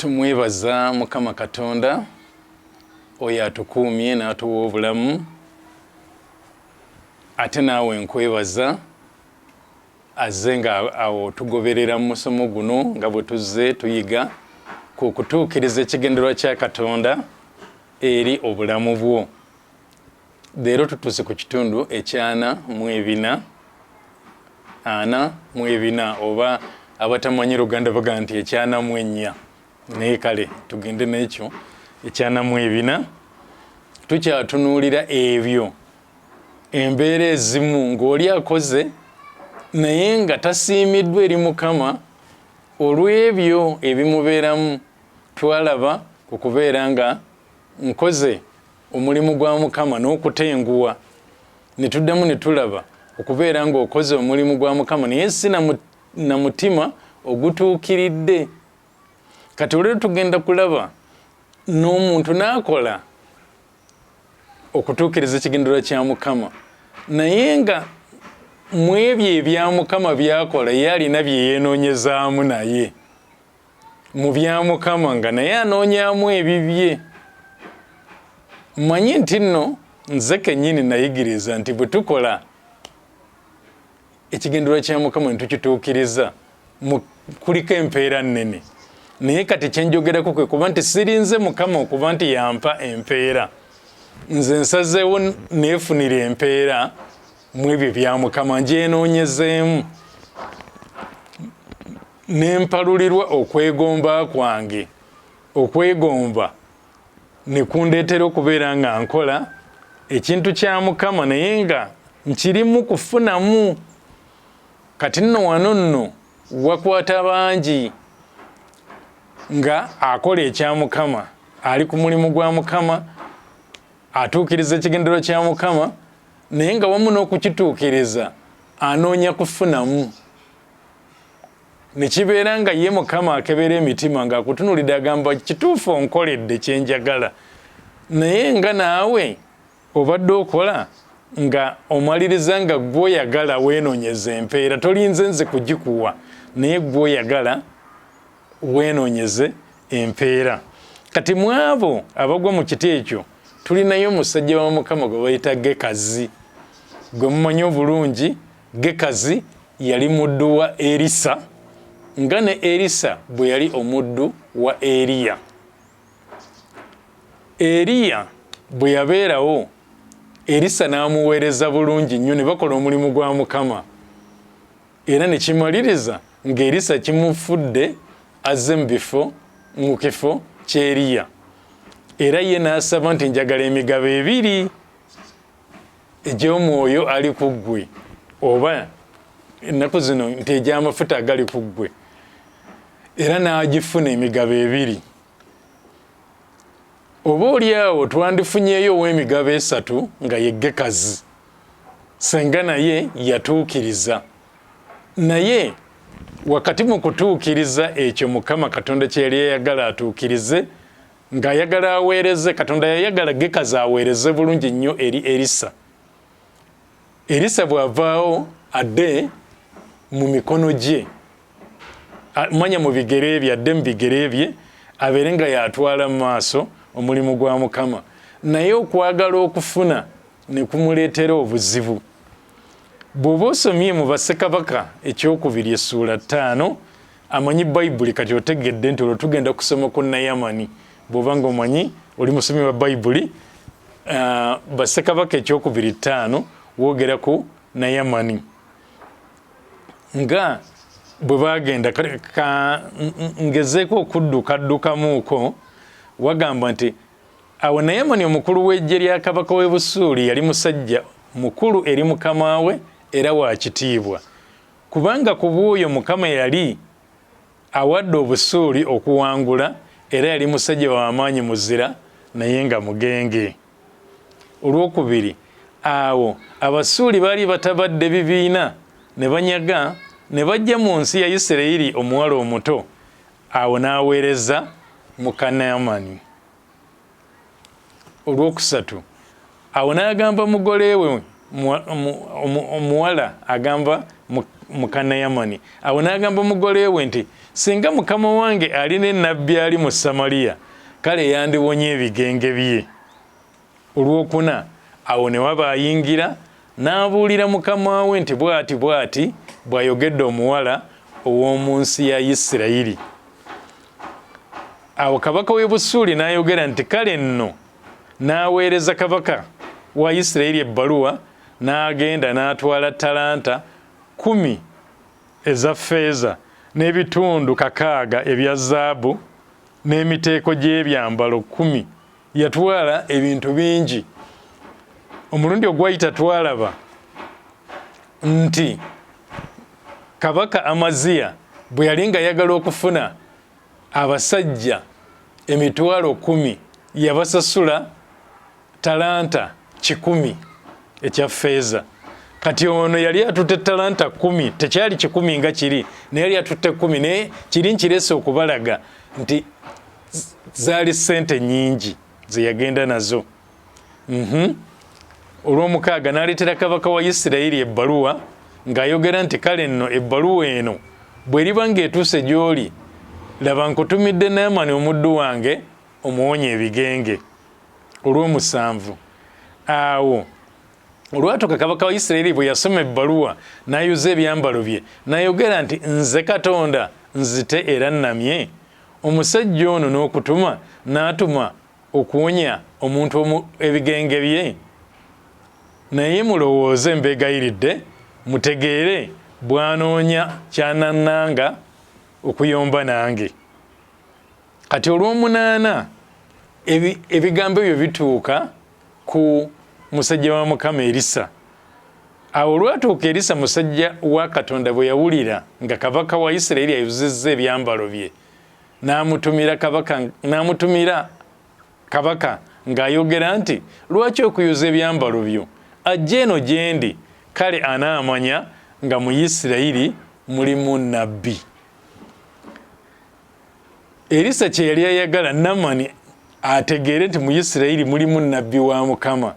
Tumwebaza Mukama Katonda oyo atukuumye n'atuwa obulamu, ate naawe nkwebaza azze nga awo tugoberera mu musomo guno nga bwe tuzze tuyiga ku kutuukiriza ekigendererwa kya Katonda eri obulamu bwo. Leero tutuuse ku kitundu ekyana mu ebina, 44, oba abatamanyi Luganda bagamba nti ekyana mu ennya, naye kale tugende n'ekyo ekyana mu ebina. Tukyatunuulira ebyo embeera ezimu ng'oli akoze naye nga tasiimiddwa eri Mukama olw'ebyo ebimubeeramu. Twalaba ku kubeera nga nkoze omulimu gwa Mukama n'okutenguwa, ne tuddamu ne tulaba okubeera ng'okoze omulimu gwa Mukama naye si na mutima ogutuukiridde. Kati olwero tugenda kulaba n'omuntu n'akola okutuukiriza ekigendererwa kya Mukama naye nga mu ebyo ebya Mukama by'akola ye alina bye yeenoonyezaamu, naye mu bya Mukama nga naye anoonyaamu ebibye. Mmanyi nti nno nze kennyini nayigiriza nti bwe tukola ekigendererwa kya Mukama ne tukituukiriza, kuliko empeera nnene. Naye kati kye njogerako kwe kuba nti sirinze Mukama okuba nti yampa empeera, nze nsazeewo neefunira empeera mu ebyo bya Mukama ngyenoonyezeemu, ne mpalulirwa okwegomba kwange, okwegomba ne kundeetera okubeera nga nkola ekintu kya Mukama naye nga nkirimu kufunamu. Kati nno wano nno wakwata bangi nga akola ekya Mukama, ali ku mulimu gwa Mukama, atuukiriza ekigendererwa kya Mukama, naye nga wamu n'okukituukiriza anoonya kufunamu. Ne kibeera nga ye Mukama akebera emitima ng'akutunuulidde agamba kituufu onkoledde kye njagala, naye nga naawe obadde okola nga omaliriza nga ggwe oyagala weenoonyeze empeera, tolinze nze kugikuwa, naye ggwe oyagala weenoonyeze empeera. Kati mu abo abagwa mu kiti ekyo tulinayo omusajja wa Mukama gwe bayita Gekazi, gwe mumanyi obulungi. Gekazi yali muddu wa Erisa nga ne Erisa bwe yali omuddu wa Eriya. Eriya bwe yabeerawo, Erisa n'amuweereza bulungi nnyo ne bakola omulimu gwa Mukama, era ne kimaliriza ng'Erisa kimufudde azze mu bifo mu kifo ky'Eriya, era ye n'asaba nti njagala emigabo ebiri egy'omwoyo ali ku ggwe, oba ennaku zino nti egy'amafuta agali ku ggwe, era n'agifuna emigabo ebiri. Oba oli awo twandifunyeeyo ow'emigabo esatu nga ye Gekazi, senga naye yatuukiriza. Naye wakati mu kutuukiriza ekyo Mukama Katonda kye yali ayagala atuukirize, ng'ayagala aweereze, Katonda yayagala Gekazi aweereze bulungi nnyo eri Erisa. Erisa bw'avaawo adde mu mikono gye, manya mu bigere bye, adde mu bigere bye, abeere nga y'atwala mu maaso omulimu gwa Mukama. Naye okwagala okufuna ne kumuleetera obuzibu. Bw'oba osomye mu Bassekabaka ekyokubiri essuula 5, amanyi Bayibuli kati otegedde nti olwo tugenda kusoma ku Nayamani. Bw'oba nga omanyi oli musomi wa Bayibuli, Bassekabaka ekyokubiri 5 woogera ku Nayamani nga bwe baagenda. Ngezeeko okuddukaddukamuuko, wagamba nti awo Nayamani omukulu w'eggye lya kabaka w'e Busuuli yali musajja mukulu eri mukama we era wa kitiibwa, kubanga ku bw'oyo Mukama yali awadde Obusuuli okuwangula, era yali musajja wa maanyi muzira naye nga mugenge. Olwokubiri, awo Abasuuli baali batabadde bibiina ne banyaga ne bajja mu nsi ya Isirayiri omuwala omuto, awo n'aweereza muka Naamani. Olwokusatu, awo n'agamba mugole we omuwala, agamba muka Nayamani. Awo n'agamba omugole we nti, Singa mukama wange alina ennabbi ali mu Samaliya, kale yandiwonye ebigenge bye. Olwokuna, awo ne waba ayingira n'abuulira mukama we nti, Bw'ati bw'ati bw'ayogedde omuwala ow'omu nsi ya Isirayiri. Awo kabaka w'e Busuuli n'ayogera nti, Kale nno n'aweereza kabaka wa Isirayiri ebbaluwa, n'agenda n'atwala ttalanta 10 eza ffeeza n'ebitundu 60 ebya zaabu n'emiteeko gy'ebyambalo 10. Yatwala ebintu bingi. Omulundi ogwayita twalaba nti kabaka Amaziya bwe yali ng'ayagala okufuna abasajja 100,000 yabasasula talanta 100 ekya ffeeza. Kati ono yali atutte talanta 10, tekyali 100 nga kiri, naye yali atutte 10, naye kiri nkirese okubalaga nti zaali ssente nnyingi ze yagenda nazo. Olw'omukaaga n'aleetera kabaka wa Isirayiri ebbaluwa ng'ayogera nti, Kale nno ebbaluwa eno bw'eriba ng'etuuse gy'oli, laba nkutumidde Naamani omuddu wange omuwonye ebigenge. Olw'omusanvu awo olwatuuka kabaka wa Isirayiri bwe yasoma ebbaluwa n'ayuza ebyambalo bye n'ayogera nti, Nze Katonda nzite era nnamye omusajja ono n'okutuma n'atuma okuwonya omuntu ebigenge bye? Naye mulowooze, mbeegayiridde, mutegeere bw'anoonya ky'anannanga okuyomba nange. Kati olw'omunaana ebigambo ebyo bituuka ku musajja wa Mukama Erisa. Awo olwatuuka Erisa musajja wa Katonda bwe yawulira nga kabaka wa Isirayiri ayuzizza ebyambalo bye, n'amutumira kabaka ng'ayogera nti, Lwaki okuyuza ebyambalo byo? Ajje eno gye ndi, kale anaamanya nga mu Isirayiri mulimu nnabbi. Erisa kye yali ayagala Naamani ategeere nti mu Isirayiri mulimu nnabbi wa Mukama,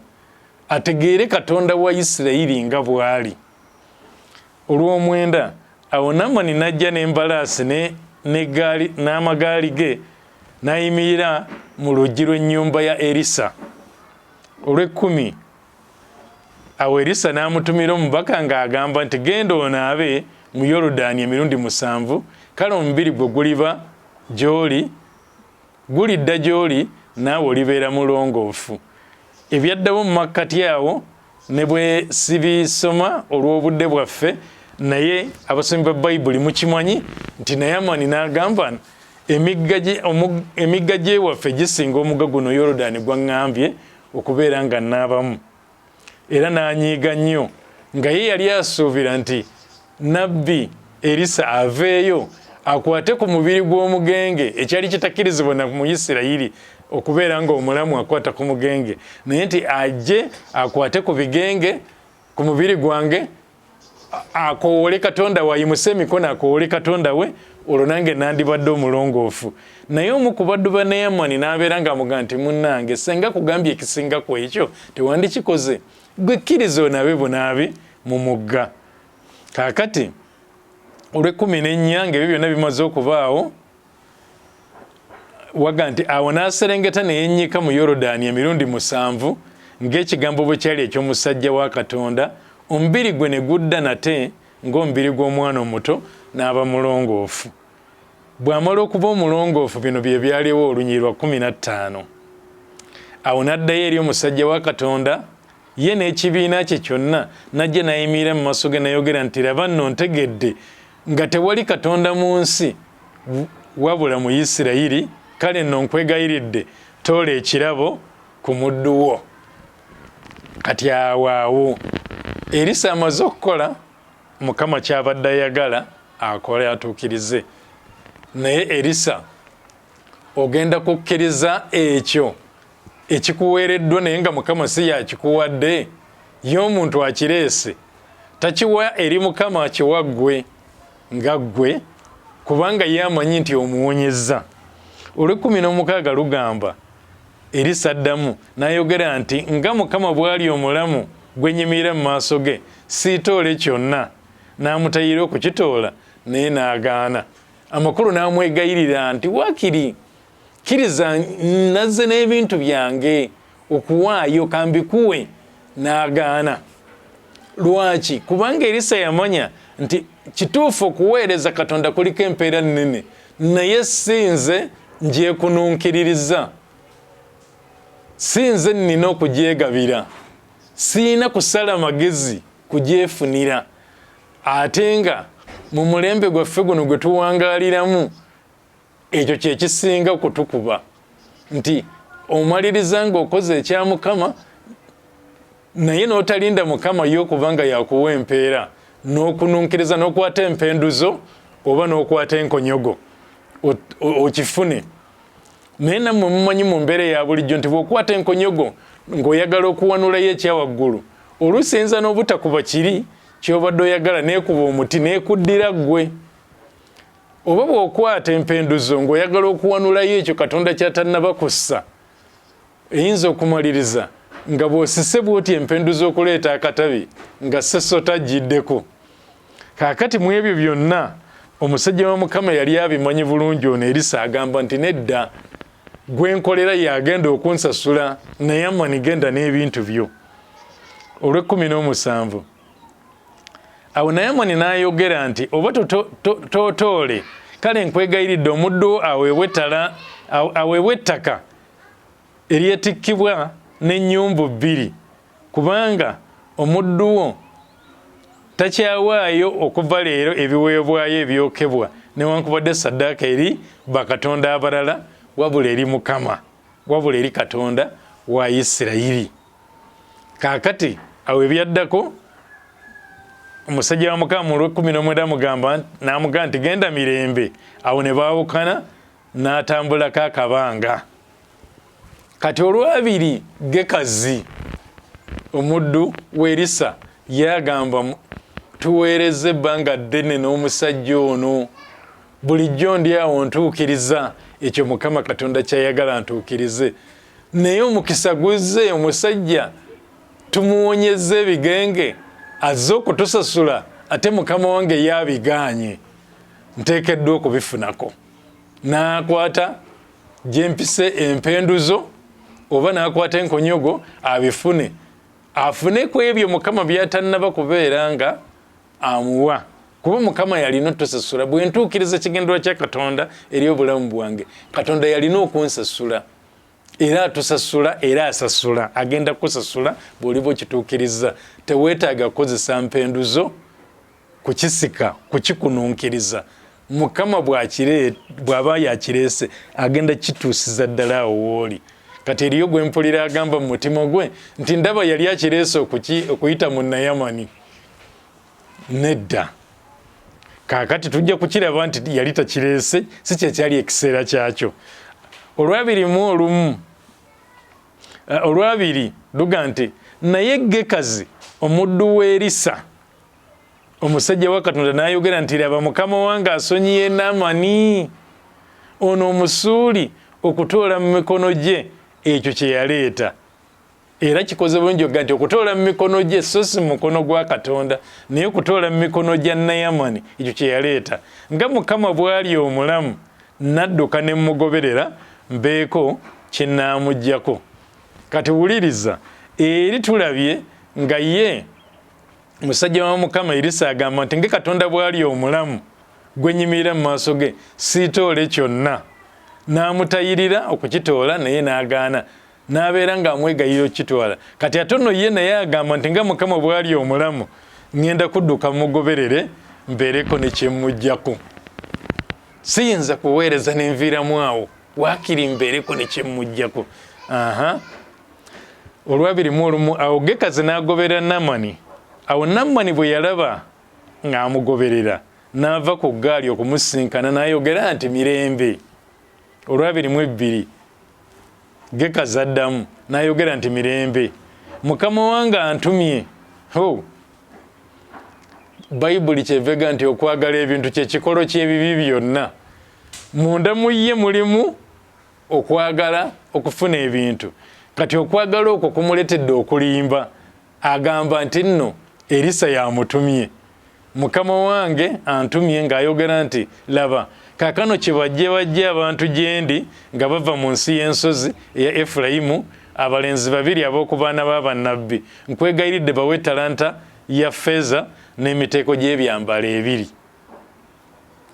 ategeere Katonda wa Isirayiri nga bw'ali. Olw'omwenda awo Naamani n'ajja n'embalaasi n'amagaali ge n'ayimirira mu luggi lw'ennyumba ya Erisa. Olw'ekkumi awo Erisa n'amutumira omubaka ng'agamba nti, Genda onaabe mu Yoludaani emirundi 7, kale omubiri gwo guliba gy'oli, gulidda gy'oli, naawe olibeera mulongoofu. Ebyaddawo mu makkati awo ne bwe sibisoma olw'obudde bwaffe, naye abasomi ba Bayibuli mukimanyi nti Nayamani n'agamba emigga gy'ewaffe gisinga omugga guno Yoludaani gwaŋŋambye okubeera nga nnaabamu. Era n'anyiiga nnyo, nga ye yali asuubira nti nabbi Erisa aveeyo akwate ku mubiri gw'omugenge, ekyali kitakkirizibwa na mu Isirayiri okubeera ng'omulamu akwata ku mugenge, naye nti ajje akwate ku bigenge ku mubiri gwange akoowole Katonda we, ayimuse emikono akoowole Katonda we, olwo nange nandibadde omulongoofu. Naye omu ku baddu ba Neyamani n'abeera ng'amugamba nti, Munnange, senga kugambye ekisinga ku ekyo tewandikikoze? Gwe kkiriza onaabe bunaabi mu mugga. Kaakati olw'ekkumi n'ennya ng'ebyo byonna bimaze okubaawo, waga nti awo n'aserengeta ne yennyika mu Yorodaani emirundi 7, ng'ekigambo bwe kyali eky'omusajja wa Katonda, omubiri gwe ne gudda nate ng'omubiri gw'omwana omuto, n'aba mulongoofu. Bw'amala okuba omulongoofu, bino bye byaliwo olunyiriri lwa 15. Awo n'addayo eri omusajja wa Katonda, ye n'ekibiina kye kyonna, n'ajja n'ayimirira mu maaso ge n'ayogera nti, Laba nno ntegedde nga tewali Katonda mu nsi wabula mu Isirayiri, kale nno nkwegayiridde toola ekirabo ku muddu wo. Kati awo awo Erisa amaze okukola Mukama ky'abadde ayagala akole atuukirize. Naye Erisa, ogenda kukkiriza ekyo ekikuweereddwa naye nga Mukama si yakikuwadde? Ye omuntu akireese takiwa eri Mukama, akiwa ggwe nga ggwe, kubanga ye amanyi nti omuwonyezza. Olw'ekkumi n'omukaaga lugamba, Erisa addamu n'ayogera nti, Nga Mukama bw'ali omulamu gwe nyimirira mu maaso ge, siitoole kyonna. N'amutayira okukitoola naye n'agaana. Amakulu n'amwegayirira nti waakiri kkiriza nazze n'ebintu byange okuwaayo kambikuwe, n'agaana. Lwaki? Kubanga Erisa yamanya nti kituufu okuweereza Katonda kuliko empeera nnene, naye si nze ngyekununkiririza, si nze nnina okugyegabira, siyina kusala magezi kugyefunira. Ate nga mu mulembe gwaffe guno gwe tuwangaaliramu, ekyo kye kisinga kutukuba nti omaliriza ng'okoze ekya Mukama naye n'otalinda Mukama ye okuba nga yakuwa empeera, n'okununkiriza n'okwata empenduzo oba n'okwata enkonyogo okifune. Naye nammwe mumanyi mu mbeera eya bulijjo nti bw'okwata enkonyogo ng'oyagala okuwanulayo ekya waggulu, oluusi eyinza n'obutakuba kiri ky'obadde oyagala, n'ekuba omuti n'ekuddira ggwe. Oba bw'okwata empenduzo ng'oyagala okuwanulayo ekyo Katonda ky'atannaba kussa, eyinza okumaliriza nga bw'osise bw'oti empenduzo okuleeta akatabi nga ssessota ajjiddeko. Kaakati mu ebyo byonna omusajja wa Mukama yali abimanyi bulungi. Ono Erisa agamba nti nedda, gwe nkolera y'agenda okunsasula, naye Amani genda n'ebintu byo. Olw'ekkumi n'omusanvu awo Nayamani n'ayogera nti oba tootoole, kale nkwegayiridde omuddu aweebwe ettaka eryetikkibwa n'ennyumbu bbiri, kubanga omuddu wo takyawaayo okuva leero ebiweebwayo ebyokebwa newankubadde ssaddaaka eri bakatonda abalala, wabula eri Mukama, wabula eri Katonda wa Isirayiri. Kaakati awo ebyaddako, omusajja wa Mukama mu lw'ekkumi n'omwenda amugamba, n'amugamba nti genda mirembe. Awo ne baawukana, n'atambulako akabanga. Kati olwabiri Gekazi omuddu w'Erisa yagamba, tuweereza ebbanga ddene n'omusajja ono, bulijjo ndi awo ntuukiriza ekyo Mukama Katonda ky'ayagala ntuukirize, naye omukisa guzze, omusajja tumuwonyezza ebigenge, azze okutusasula, ate mukama wange yabigaanye, nteekeddwa okubifunako. N'akwata gyempise empenduzo oba n'akwata enkonyogo abifune, afune ku ebyo Mukama by'atannaba kubeera nga amuwa, kuba Mukama yalina otusasula. Bwe ntuukiriza ekigendererwa kya Katonda eri obulamu bwange, Katonda yalina okunsasula, era atusasula, era asasula, agenda kukusasula bw'oliba okituukiriza. Teweetaaga kukozesa mpenduzo kukisika, kukikununkiriza. Mukama bw'aba yakireese agenda kituusiza ddala awo w'oli. Kati eriyo gwe mpulira agamba mu mutima gwe nti ndaba yali akireese okuyita mu Nayamani. Nedda, kaakati tujja kukiraba nti yali takireese, si kye kyali ekiseera kyakyo. Olwabiri mu olumu, olwabiri luga nti naye Gekazi omuddu w'Erisa omusajja wa Katonda n'ayogera nti laba, mukama wange asonyiye Naamani ono Omusuuli okutoola mu mikono gye ekyo kye yaleeta. Era kikoze bulungi okuga nti okutoola mu mikono gye, so si mu mukono gwa Katonda, naye okutoola mu mikono gya Nayamani ekyo kye yaleeta. Nga Mukama bw'ali omulamu, nadduka ne mmugoberera mbeeko kye nnaamuggyako. Kati wuliriza, eri tulabye nga ye musajja wa Mukama Erisa agamba nti nga Katonda bw'ali omulamu gwe nyimirira mu maaso ge, siitoole kyonna. N'amutayirira okukitoola naye n'agaana, n'abeera ng'amwegayirira okukitwala. Kati ate ono ye naye agamba nti nga Mukama bw'ali omulamu, ŋŋenda kudduka mugoberere mbeereko ne kye mmuggyako. Siyinza kuweereza ne nviiramu awo, waakiri mbeereko ne kye mmuggyako. Aha. Olwabiri mu olumu awo Gekazi n'agoberera Naamani. Awo Naamani bwe yalaba ng'amugoberera, n'ava ku ggaali okumusisinkana n'ayogera nti mirembe. Olwabiri mu ebbiri Gekazi addamu n'ayogera nti mirembe, mukama wange antumye. Ho, Bayibuli kyevega nti okwagala ebintu kye kikolo ky'ebibi byonna. Munda mu ye mulimu okwagala okufuna ebintu. Kati okwagala okwo kumuletedde okulimba. Agamba nti nno Erisa yamutumye. Mukama wange antumye ng'ayogera nti, Laba, kaakano kyebajje bajje abantu gye ndi nga bava mu nsi y'ensozi eya Efulayimu, abalenzi babiri ab'oku baana ba bannabbi, nkwegayiridde bawe talanta ya ffeeza n'emiteeko gy'ebyambalo ebiri.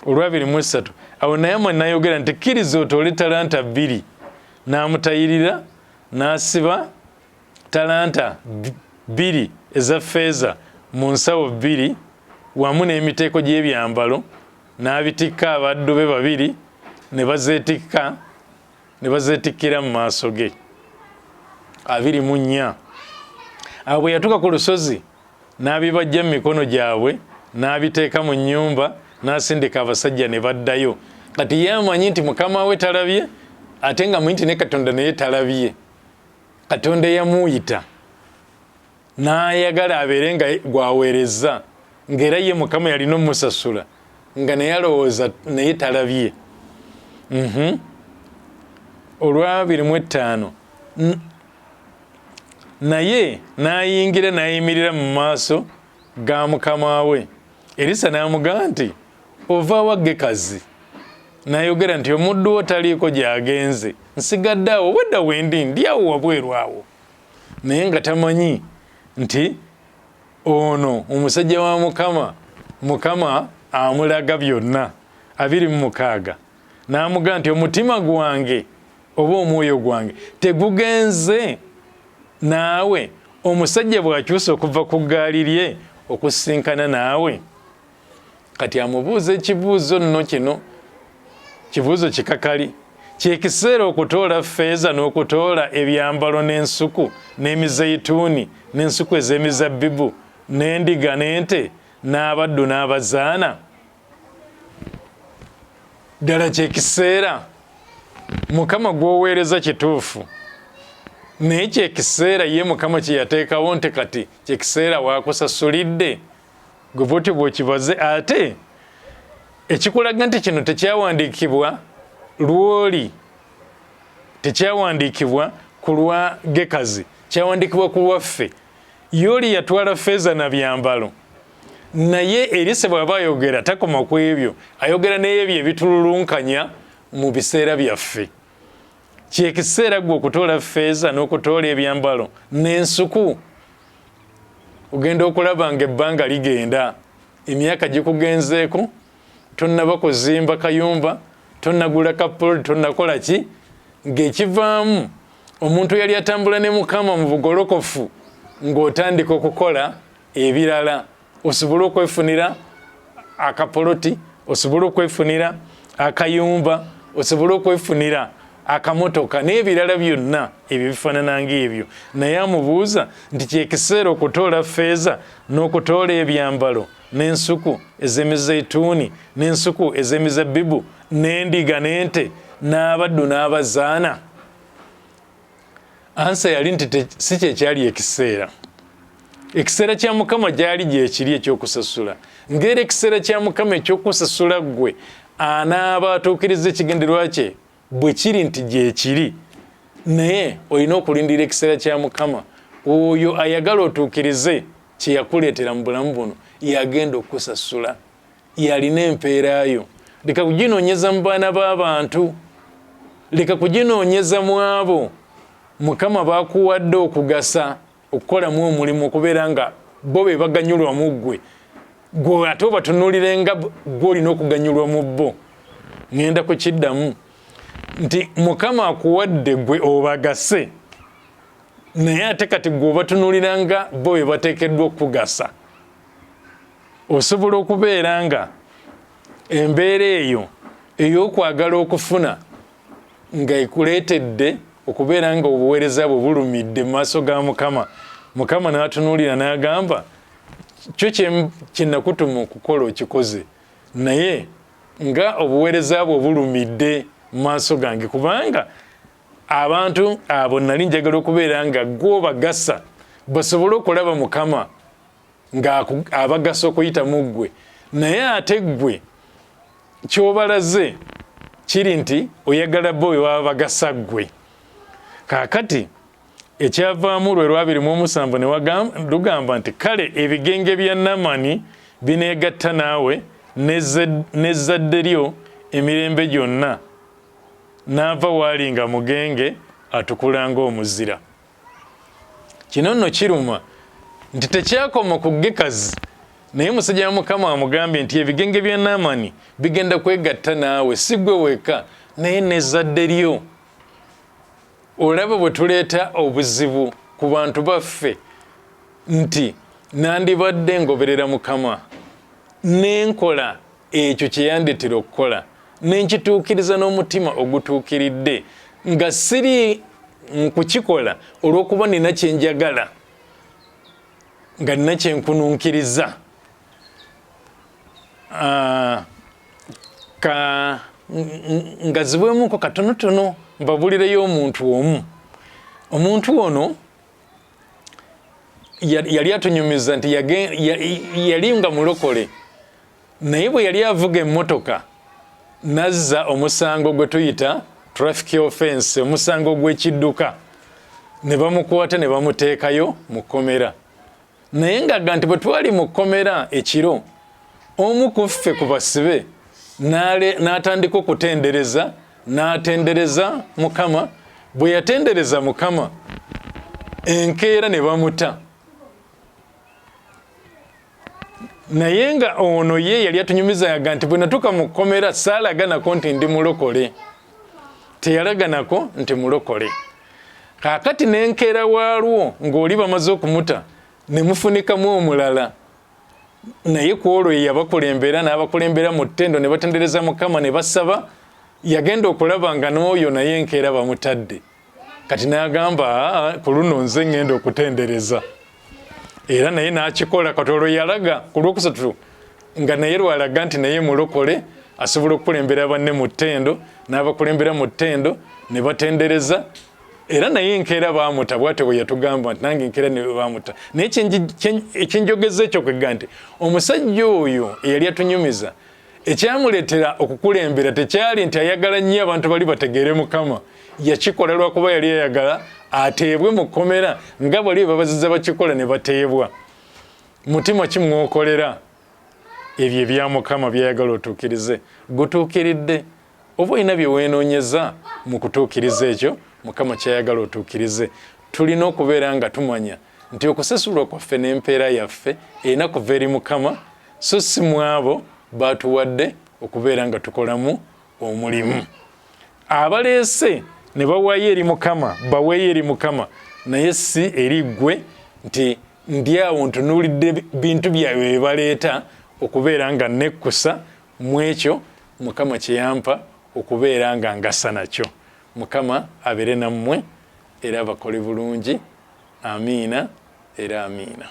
Olwabiri mu essatu, awo Naamani n'ayogera nti, Kkiriza otoole talanta bbiri. N'amutayirira n'asiba talanta bbiri eza ffeeza mu nsawo bbiri wamu n'emiteeko gy'ebyambalo, n'abitikka abaddu be babiri, ne bazeetikka ne bazeetikkira mu maaso ge. 24 Awo bwe yatuuka ku lusozi, n'abibajja mu mikono gyabwe, n'abiteeka mu nnyumba, n'asindika abasajja ne baddayo. Kati ye amanyi nti mukama we talabye, ate nga amanyi nti ne Katonda naye talabye. Katonda eyamuyita n'ayagala abeere nga gwaweereza, ng'era ye Mukama yalina omusasula, nga naye alowooza naye talabye. Olwa 25, naye n'ayingira n'ayimirira mu maaso ga mukama we. Erisa n'amugamba nti, "Ova wa, Gekazi?" N'ayogera nti, "Omuddu wo taliiko gy'agenze, nsigadde awo wedda wendi, ndi awo wabweru awo." Naye nga tamanyi nti ono omusajja wa Mukama, Mukama amulaga byonna. 26, n'amugamba nti, "Omutima gwange oba omwoyo gwange tegugenze naawe, omusajja bw'akyusa okuva ku ggaali lye okusinkana naawe?" Kati amubuuza ekibuuzo nno kino kibuuzo kikakali: "Kyekiseera okutoola ffeeza n'okutoola ebyambalo n'ensuku n'emizeyituuni n'ensuku ez'emizabbibu n'endiga n'ente n'abaddu n'abazaana? Ddala kyekiseera? Mukama gw'oweereza kituufu, naye kyekiseera ye Mukama kye yateekawo nti kati kyekiseera waakusasulidde gwe bwotyo bw'okibaze?" Ate ekikulaga nti kino tekyawandiikibwa lwoli, tekyawandiikibwa ku lwa Gekazi, kyawandiikibwa ku lwaffe. Yooli yatwala feeza na byambalo, naye Erisa bw'aba ayogera takoma ku ebyo, ayogera n'ebyo ebitululunkanya mu biseera byaffe. Kyekiseera gwe okutoola feeza n'okutoola ebyambalo n'ensuku? Ogenda okulaba nga ebbanga ligenda, emyaka gikugenzeeko, tonnaba kuzimba kayumba, tonnagula kapuloti, tonnakola ki, ng'ekivaamu omuntu yali atambula ne Mukama mu bugolokofu, ng'otandika okukola ebirala osobole okwefunira akapoloti, osobole okwefunira akayumba, osobole okwefunira akamotoka n'ebirala byonna ebyo bifaanana ng'ebyo. Naye amubuuza nti, "Kyekiseera okutoola feeza n'okutoola ebyambalo n'ensuku ez'emizeyituuni n'ensuku ez'emizabbibu n'endiga n'ente n'abaddu n'abazaana?" Answer yali nti si kyekyali ekiseera. Ekiseera kya Mukama gyali gyekiri ekyokusasula, ng'era ekiseera kya Mukama ekyokusasula ggwe anaaba atuukiriza ekigendererwa kye bwe kiri nti gyekiri, naye olina okulindira ekiseera kya Mukama. Oyo ayagala otuukirize kyeyakuleetera mu bulamu buno yagenda okukusasula, yalina empeerayo. Leka kuginoonyeza mu baana b'abantu, leka kuginoonyeza mu abo Mukama bakuwadde okugasa, okukolamu omulimu, okubeera nga bo be baganyulwa mu ggwe, gwe ate obatunuulire nga gwe olina okuganyulwa mu bo. Ŋŋenda kukiddamu nti Mukama akuwadde gwe obagase, naye ate kati gwe obatunuulira nga bo be bateekeddwa okukugasa. Osobola okubeera nga embeera eyo ey'okwagala okufuna nga ekuleetedde okubeera nga obuweereza bwe bulumidde mu maaso ga Mukama. Mukama n'atunuulira n'agamba, "Kyo kye nakutuma okukola okikoze, naye nga obuweereza bwe bulumidde mu maaso gange, kubanga abantu abo nali njagala okubeera nga gw'obagasa basobole okulaba Mukama nga abagasa okuyita mu ggwe, naye ate ggwe kyobalaze kiri nti oyagala bo bwe baba bagasa ggwe." Kaakati ekyavaamu lwe lwabiri mu omusanvu ne lugamba nti, kale ebigenge bya Namani bineegatta naawe n'ezzadde lyo emirembe gyonna. N'ava waali nga mugenge atukula ng'omuzira. Kino nno kiruma nti tekyakoma ku Gekazi, naye musajja wa Mukama amugambye nti ebigenge bya Naamani bigenda kwegatta naawe, si ggwe wekka, naye n'ezzadde lyo. Olaba bwe tuleeta obuzibu ku bantu baffe nti nandibadde ngoberera Mukama ne nkola ekyo kye yandetera okukola ne nkituukiriza n'omutima ogutuukiridde nga siri nkukikola olw'okuba nina kye njagala nga nina kye nkununkiriza. Ah, ka ngazibwemuko katonotono mbabulireyo omuntu omu. Omuntu ono yali atunyumiza nti yali nga mulokole, naye bwe yali avuga emmotoka nazza omusango gwe tuyita traffic offense, omusango gw'ekidduka, ne bamukwata ne bamuteekayo mu kkomera. Naye ng'agamba nti bwe twali mu kkomera ekiro, omu ku ffe ku basibe n'atandika okutendereza, n'atendereza Mukama. Bwe yatendereza Mukama, enkeera ne bamuta. Naye nga ono ye yali atunyumiza yaga nti bwe natuuka mu kkomera saalaganako nti ndi mulokole, teyalaganako nti mulokole. Kaakati n'enkeera waalwo ng'oli bamaze okumuta ne mufunikamu omulala, naye ku olwo ye yabakulembera n'abakulembera mu ttendo ne batendereza Mukama ne basaba. Yagenda okulaba nga n'oyo naye enkeera bamutadde. Kati n'agamba, ku luno nze ŋŋenda okutendereza, era naye n'akikola. Kati olwo yalaga ku lwokusatu nga naye lwalaga nti naye mulokole, asobola okukulembera banne mu ttendo, n'abakulembera mu ttendo ne batendereza, era naye enkeera baamuta. Bwatyo bwe yatugamba nti nange enkeera ne baamuta. Naye ekinjogeza ekyo kwegga nti omusajja oyo eyali atunyumiza, ekyamuleetera okukulembera tekyali nti ayagala nnyo abantu bali bategeere Mukama. Yakikola lwakuba yali ayagala ateebwe mu kkomera nga bali babaziza bakikola ne bateebwa. Mutima ki mwokolera ebyo ebya Mukama byayagala otuukirize? Gutuukiridde oba olina bye weenoonyeza mu kutuukiriza ekyo Mukama kyayagala otuukirize? Tulina okubeera nga tumanya nti okusasulwa kwaffe n'empeera yaffe erina kuva eri Mukama, so si mu abo baatuwadde okubeera nga tukolamu omulimu. Abaleese ne bawaayo eri Mukama, baweeyo eri Mukama, naye si eri ggwe nti ndi awo ntunuulidde bintu byabwe bye baleeta okubeera nga nekkusa mu ekyo Mukama kye yampa okubeera nga ngasa nakyo. Mukama abeere nammwe era abakole bulungi. Amiina era amiina.